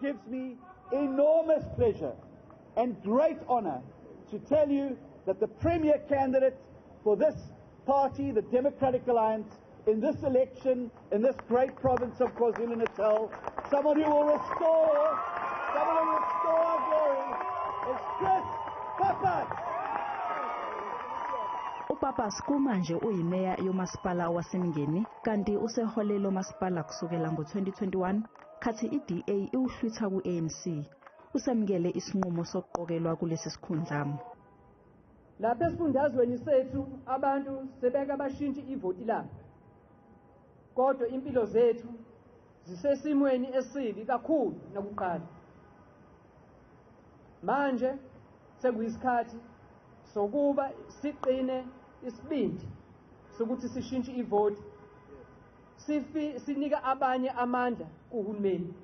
gives me enormous pleasure and great honor to tell you that the premier candidate for this party, the Democratic Alliance, in this election, in this great province of KwaZulu-Natal, someone who will restore our glory, is Chris Pappas. UPappas kumanje uyimeya yomasipala waseMngeni, kanti usehole lo masipala kusukela ngo-2021 khathi i-DA iwuhlwitha ku-ANC. Usamukele isinqumo sokuqokelwa kulesi sikhundla. Lapha esifundazweni sethu abantu sebeke bashintshe ivoti labo, kodwa impilo zethu zisesimweni esibi kakhulu nakuqala. Manje sekuyisikhathi sokuba siqine isibindi sokuthi sishintshe ivoti, sinika abanye amandla kuhulumeni.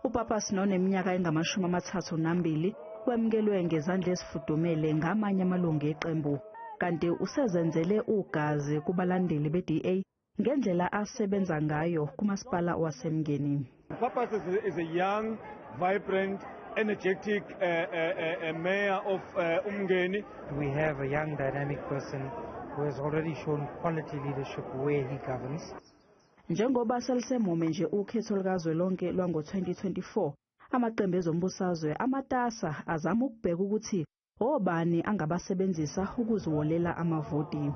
UPappas noneminyaka engama-32 wemukelwe ngezandla ezifudumele ngamanye amalungu eqembu, kanti usezenzele ugazi kubalandeli be-DA ngendlela asebenza ngayo kumasipala waseMngeni. Pappas is a young, vibrant, energetic mayor of Umngeni. We have a young, dynamic person who has already shown quality leadership where he governs. Njengoba selisemome nje ukhetho lukazwelonke lwango-2024, amaqembu ezombusazwe amatasa azama ukubheka ukuthi obani angabasebenzisa ukuziwolela amavoti.